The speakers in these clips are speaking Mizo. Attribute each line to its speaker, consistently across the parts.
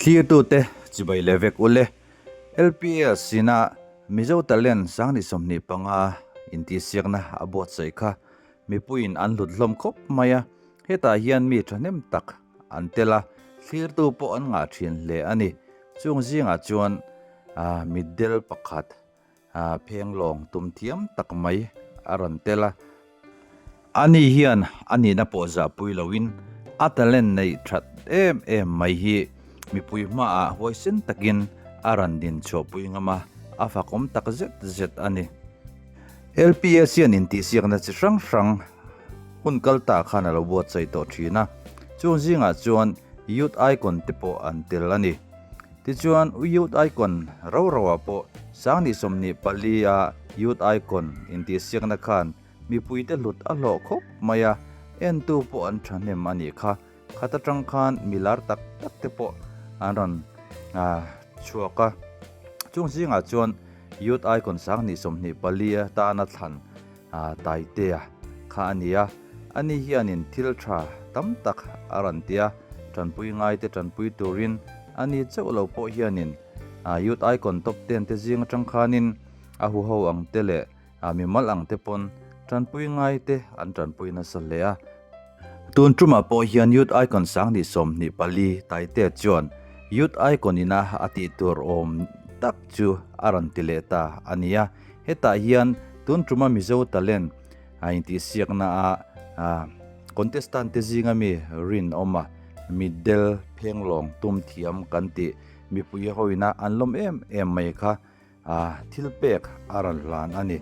Speaker 1: Thlirtute chibai leh vek ule. LPS ina Mizo Talent 2025 intihsiakna a buatsaih kha mipuiin an hlut hlawm khawp mai a, hetah hian mi thahnem tak an tel a, thlirtu pawh an ngah thin hle a ni. Chung zingah chuan mitdel pakhat phenglawng tum thiam tak mai a rawn tel a. Ani hian a nihna pawh zahpui loin a talent neih that em em mai hi mipui hmaah huaisen takin a rawn din chhuahpui ngam a, a fakawm tak zet zet a ni. LPS hian intihsiakna chi hrang hrang hun kal ta khan a lo buatsaih tawh thin a, chung zingah chuan Youth Icon te pawh an tel a ni. Tichuan, Youth Icon ro roah pawh 2024 a Youth Icon intihsiakna khan mipuite hlut a hlawh khawp mai a, entu pawh an thahnem a nih kha. Khat atang khan milar tak tak te pawh an rawn chhuak a, chung zingah chuan Youth Icon 2024 atana thlan Taitea kha a ni a, ani hianin thil tha tam tak a rawn ti a, tanpui ngaite tanpui turin ani chauh lo pawh hianin Youth Icon Top Ten te zing atang khanin a huho ang te leh mimal ang te pawn tanpui ngaite an tanpui nasa hle a. Tun tumah pawh hian Youth Icon 2024 Taitea chuan Youth Icon ina a tih tur awm tak chu a rawn ti leh ta a ni a. Hetah hian tun tuma Mizo Talent a intihsiakna a contestant te zinga mi rinawm a, mitdel phenglawng tum thiam kan tih mipui hoina an lawm em em mai kha a thil pek a rawn hlan a ni.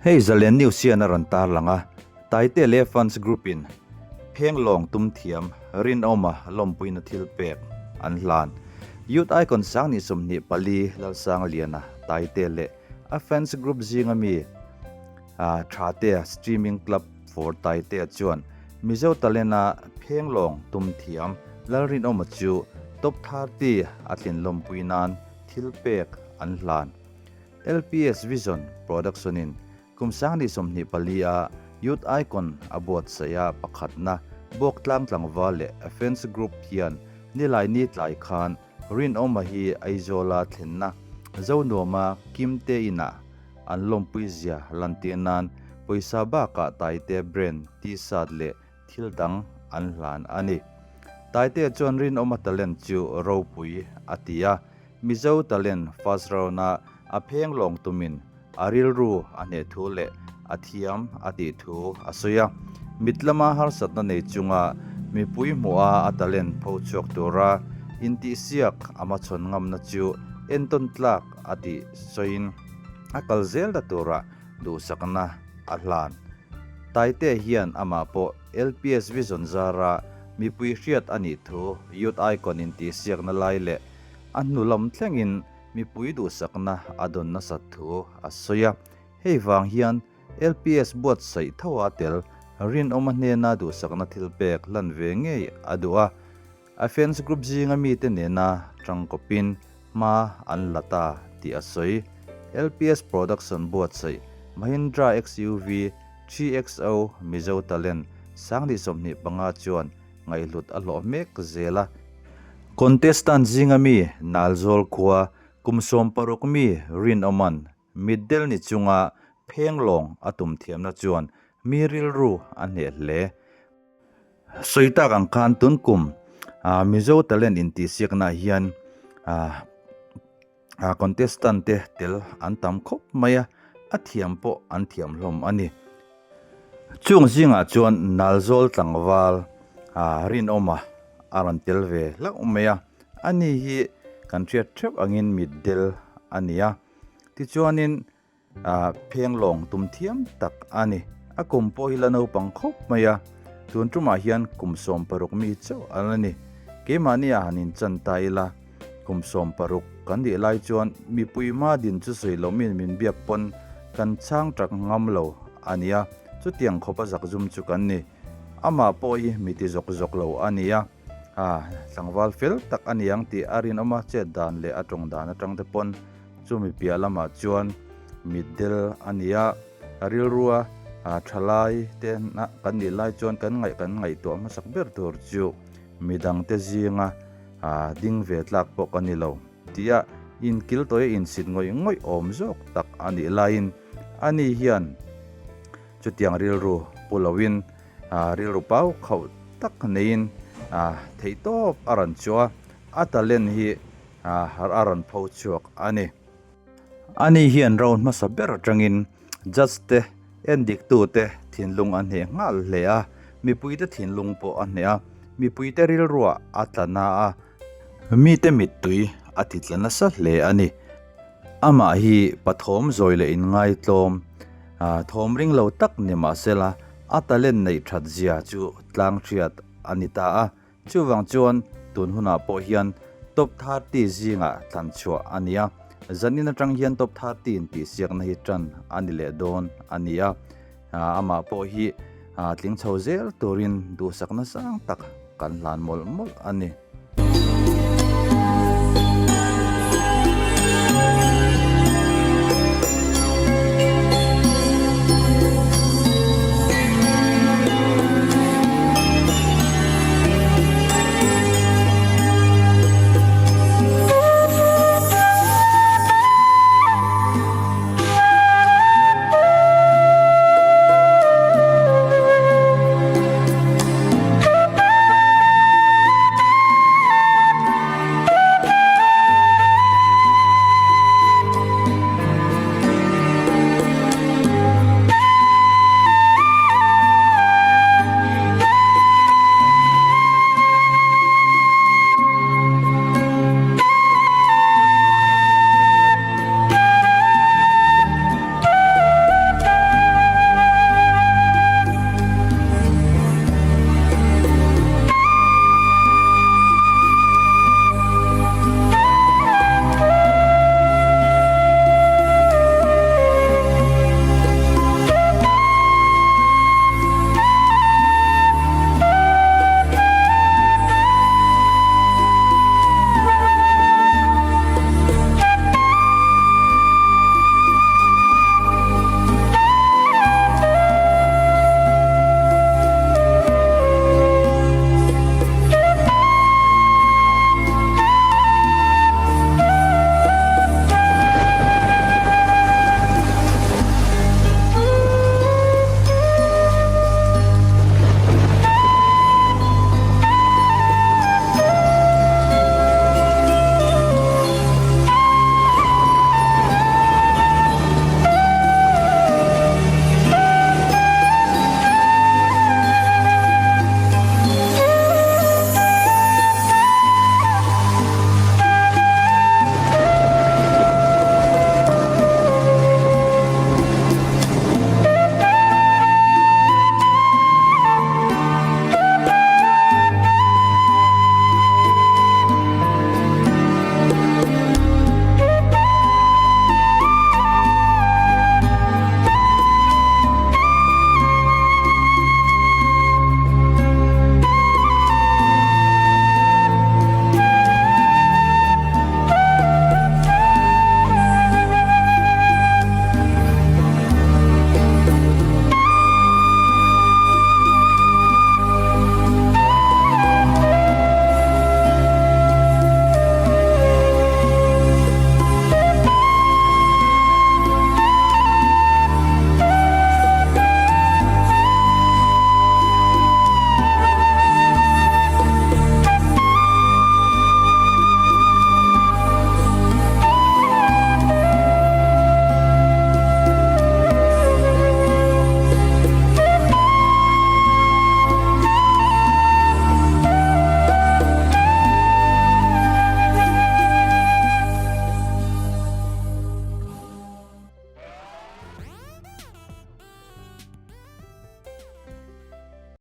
Speaker 1: Hei Zalen News hian a rawn tarlang a, Taite leh Fans Group in Phenglawng tum thiam Rinawma lawmpuina thil pek an hlan. Youth Icon 2024 Lalsangliana Taite leh a fans group zinga mi Thatea Streaming Club for Taitea chuan Mizo Talent-a Phenglawng tum thiam Lalrinawma chu Top 30 a tlin lawmpui nan thil pek an hlan. LPS Vision Production-in kum 2024 a Youth Icon a buatsaih a pakhatna Bawktlang tlangval leh a fans group hian Nilaini tlai khan Rinawma hi Aizawla thlenna Zonuama Kimte inah an lawmpui zia lantir nan pawisa bakah Taite brand T-shirt leh thil dang an hlan a ni. Taitea chuan Rinawma talent chu ropui a ti a, Mizo talent first round-a a pheng lawng tumin a rilru a hneh thu leh a thiam a tih thu a sawi a. Mit lama harsatna nei chunga mipui hmuha a talent pho chhuak tura intihsiak a hmachhawn ngamna chu entawn tlak a tih sawiin a kal zel ta tura duhsakna a hlan. Taite hian amah pawh LPS Vision zara mipui hriat a nih thu Youth Icon intihsiakna lai leh a hnu lam thlengin mipui duhsakna a dawn nasat thu a sawi a. Hei vang hian LPS buatsaih tho a tel rinawma hnena duhsakna thil pek hlan ve ngei a duh a. A fans group zinga mite nena tangkawpin hma an la ta tih a sawi. LPS Production buatsaih Mahindra XUV 3XO Mizo Talent 2025 chuan ngaihhlut a hlawh mek zel a. Contestant zinga mi Nalzawl khua kum 16 mi Rinawman mitdel ni chunga phenglawng a tum thiamna chuan mi rilru a hneh hle. Sawi tak ang khan tun kum Mizo Talent intihsiaknaah hian contestant te tel an tam khawp mai a, a thiam pawh an thiam hlawm a ni. Chung zingah chuan Nalzawl tlangval Rinawma a rawn tel ve hlauh mai a, ani hi kan hriat theuh angin mitdel a ni a, tichuanin Phenglawng tum thiam tak a ni. A kum pawh hi la naupang khawp mai a, tun tumah hian kum 16 mi chauh a la ni. Keimahni ah han inchan ta ila, kum 16 kan nih lai chuan mipui hma din chu sawi loh min min biak pawn kan chhang tak ngam lo a nia, chutiang khawpa zakzum chu kan ni. Amah pawh hi mi ti zawk zawk lo a nia, tlangval fel tak a ni ang tih a rinawm a, chet dan leh a tawng dan atang te pawn Chumi piah lamah chuan mitdel a ni a, a rilrua thalai te kan nih lai chuan kan ngaih kan ngaihtuah hmasak ber tur chu midangte zinga Ding ve tlak pawh ka ni lo tia inkil tawia insit ngawih ngawih awm zawk tak a nih laiin ani hian chutiang rilru pu loin rilru pau khauh tak neiin theihtawp a rawn chhuah a, a talent hi a rawn pho chhuak a ni. Ani hian round hmasa ber atangin judge te, endiktute thinlung a hneh nghal hle a, mipuite thinlung pawh a hneh a, mipuite rilruah a tla na a, mite mittui a ti tla nasa hle a ni. Amah hi pathawm zawi leh inngaitlawm, thawm ring lo tak ni mahsela a talent neih that zia chu tlang hriat a ni ta a, Chuvang chuan tun hunah pawh hian Top 30 zingah thlan chhuah a ni a, zanin atang hian Top 30 intihsiakna hi tan a ni leh dawn a ni a, amah pawh hi tling chho zel turin duhsakna sang tak kan hlan mawlh mawlh a ni.